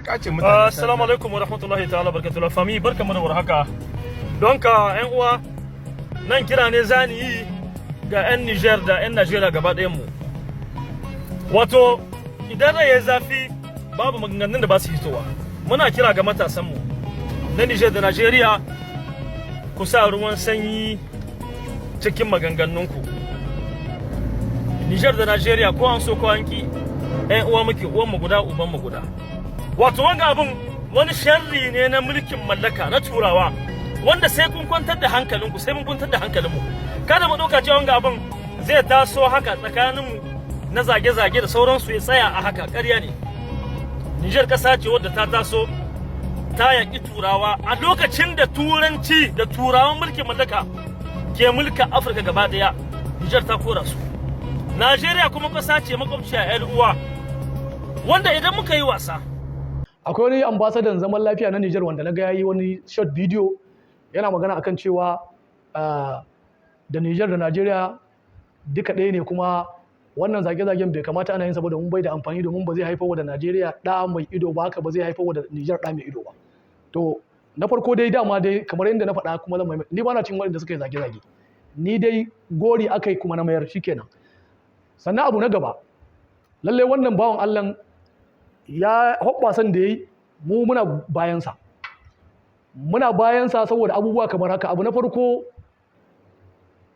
Ka ce mutane. Assalamu alaikum wa rahmatullahi ta'ala barakatuhu. Famille, barkamu da warhaka. Don ka yan uwa, nan kira ne zani yi ga 'yan Niger da 'yan Najeriya gaba ɗayan mu. Wato idan rai ya zafi, babu maganganun da ba su fitowa. Muna kira ga matasanmu na Niger da Najeriya, ku sa ruwan sanyi cikin maganganunku. Niger da Najeriya, ko an so ko an ki, 'yan uwa muke, uwan mu guda, uban mu guda. Wato wanga abun wani sharri ne na mulkin mallaka na Turawa, wanda sai kun kwantar da hankalinku, sai mun kwantar da hankalinmu. Kada mu ɗauka cewa wanga abun zai taso haka tsakaninmu na zage-zage da sauransu ya tsaya a haka. Ƙarya ne. Nijar ƙasa ce wadda ta taso ta yaƙi Turawa a lokacin da Turanci da Turawan mulkin mallaka ke mulka Afirka gaba ɗaya. Nijar ta kora su. Najeriya kuma ƙasa ce makwabciya, 'yan uwa, wanda idan muka yi wasa Akwai wani ambasadan zaman lafiya na Nijar wanda na ga yayi wani short video, yana magana akan cewa da Nijar da Najeriya duka ɗaya ne, kuma wannan zage-zagen bai kamata ana yin saboda mun bai da amfani, domin ba zai haifar da Najeriya ɗa mai ido ba, haka ba zai haifar da Nijar ɗa mai ido ba. To, na farko dai, dama dai kamar yadda na faɗa kuma zan maimaita, ni ba na cikin waɗanda suka yi zage-zage. Ni dai gori aka yi kuma na mayar, shikenan. Sannan abu na gaba, lallai wannan bawan Allah ya hoɓɓasan da ya yi, mu muna bayansa. Muna bayansa saboda abubuwa kamar haka. Abu na farko,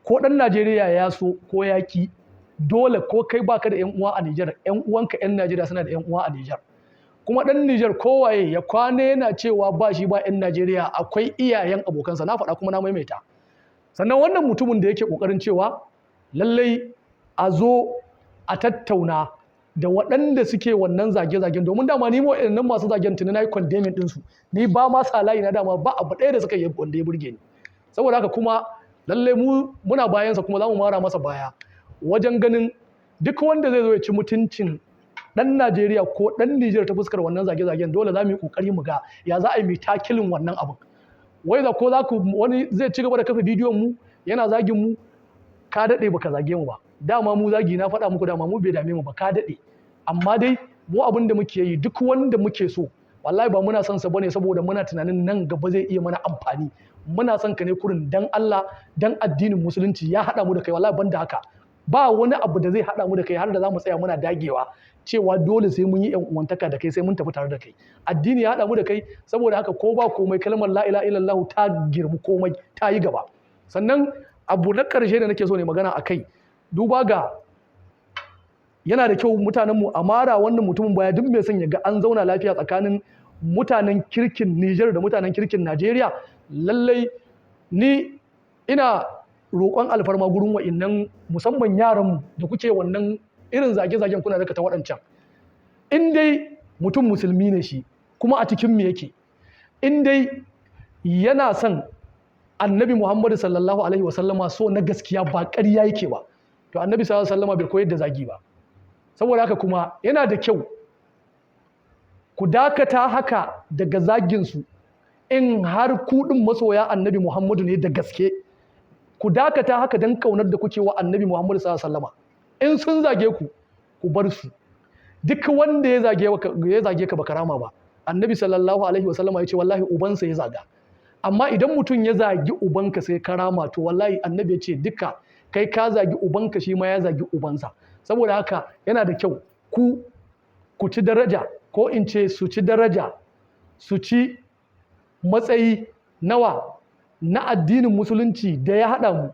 ko ɗan Najeriya ya so ko ya ki, dole ko kai baka da ƴan uwa a Nijar, ƴan uwanka ƴan Najeriya suna da ƴan uwa a Nijar. Kuma ɗan Nijar kowaye ya kwana yana cewa ba shi ba ƴan Najeriya, akwai iyayen abokansa. Na faɗa kuma na maimaita. Sannan wannan mutumin da yake ƙoƙarin cewa lallai a zo a tattauna da waɗanda suke wannan zage-zagen, domin dama ni waɗannan masu zagen tuni na yi condemning ɗinsu, ni ba ma sa layi na, dama ba abu ɗaya da suka yi wanda ya burge ni. Saboda haka kuma lallai mu muna bayansa, kuma za mu mara masa baya wajen ganin duk wanda zai zo ya ci mutuncin ɗan Najeriya ko ɗan Nijar ta fuskar wannan zage-zagen, dole za mu yi ƙoƙari mu ga ya za a yi mai tackling wannan abin. Wai da ko za ku wani zai ci gaba da kafa bidiyon mu yana zagin mu, ka daɗe baka zage mu ba. Dama mu zagi, na faɗa muku, dama mu bai dame mu ba, ka daɗe. Amma dai mu abin da muke yi, duk wanda muke so, wallahi ba muna son sa bane saboda muna tunanin nan gaba zai iya mana amfani. Muna son ka ne kurin dan Allah, dan addinin Musulunci ya haɗa mu da kai. Wallahi banda haka ba wani abu da zai haɗa mu da kai har da za mu tsaya muna dagewa cewa dole sai mun yi yan uwantaka da kai, sai mun tafi tare da kai. Addini ya haɗa mu da kai. Saboda haka ko ba komai, kalmar la ilaha illallah ta girmi komai, ta yi gaba. Sannan abu na ƙarshe da nake so ne magana a kai, duba ga yana da kyau mutanenmu a mara wannan mutumin baya. Duk mai son ya ga an zauna lafiya tsakanin mutanen kirkin Nijar da mutanen kirkin Najeriya, lallai ni ina roƙon alfarma gurin wa'innan, musamman yaranmu da kuke wannan irin zage-zagen, kuna daga ta waɗancan. In dai mutum musulmi ne shi, kuma a cikin mu yake, in dai yana son Annabi Muhammadu sallallahu alaihi wasallama so na gaskiya, ba ƙarya yake ba, to Annabi sallallahu alaihi wasallama bai koyar da zagi ba. Saboda haka kuma yana da kyau ku dakata haka daga zaginsu. In har ku ɗin masoya Annabi Muhammadu ne da gaske, ku dakata haka don kaunar da kuke wa Annabi Muhammadu sallallahu alaihi wasallama. In sun zage ku, ku bar su. Duk wanda ya zage ka baka rama ba, Annabi sallallahu alaihi wasallama ya ce wallahi ubansa ya zaga. Amma idan mutum ya zagi ubanka sai ka rama, to wallahi Annabi ya ce duka kai ka zagi ubanka, shi ma ya zagi ubansa. Saboda haka yana da kyau ku ci daraja, ko in ce su ci daraja, su ci matsayi nawa na addinin Musulunci da ya haɗa mu.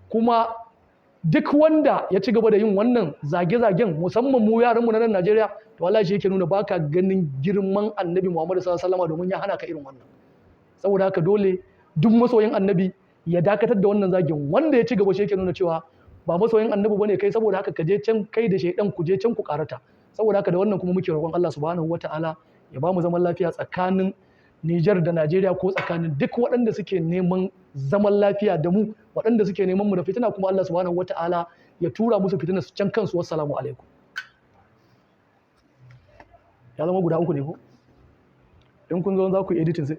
Kuma duk wanda ya ci gaba da yin wannan zage-zagen, musamman mu yaranmu na nan Najeriya, to wallahi shi yake nuna baka ganin girman Annabi Muhammadu sallallahu alaihi wasallam, domin ya hana ka irin wannan. Saboda haka dole duk masoyin Annabi ya dakatar da wannan zagin. Wanda ya ci gaba, shi yake nuna cewa ba masoyin Annabi bane kai. Saboda haka ka je can kai da shaidan, ku je can ku karata. Saboda haka da wannan kuma muke roƙon Allah subhanahu wataala ya ba mu zaman lafiya tsakanin Nijar da Najeriya, ko tsakanin duk waɗanda suke neman zaman lafiya da mu. Waɗanda suke neman mu da fitina kuma, Allah subhanahu wataala ya tura musu fitina su can kansu. Wassalamu alaikum. Ya zama guda uku ne ko? In kun zo za ku yi editing sai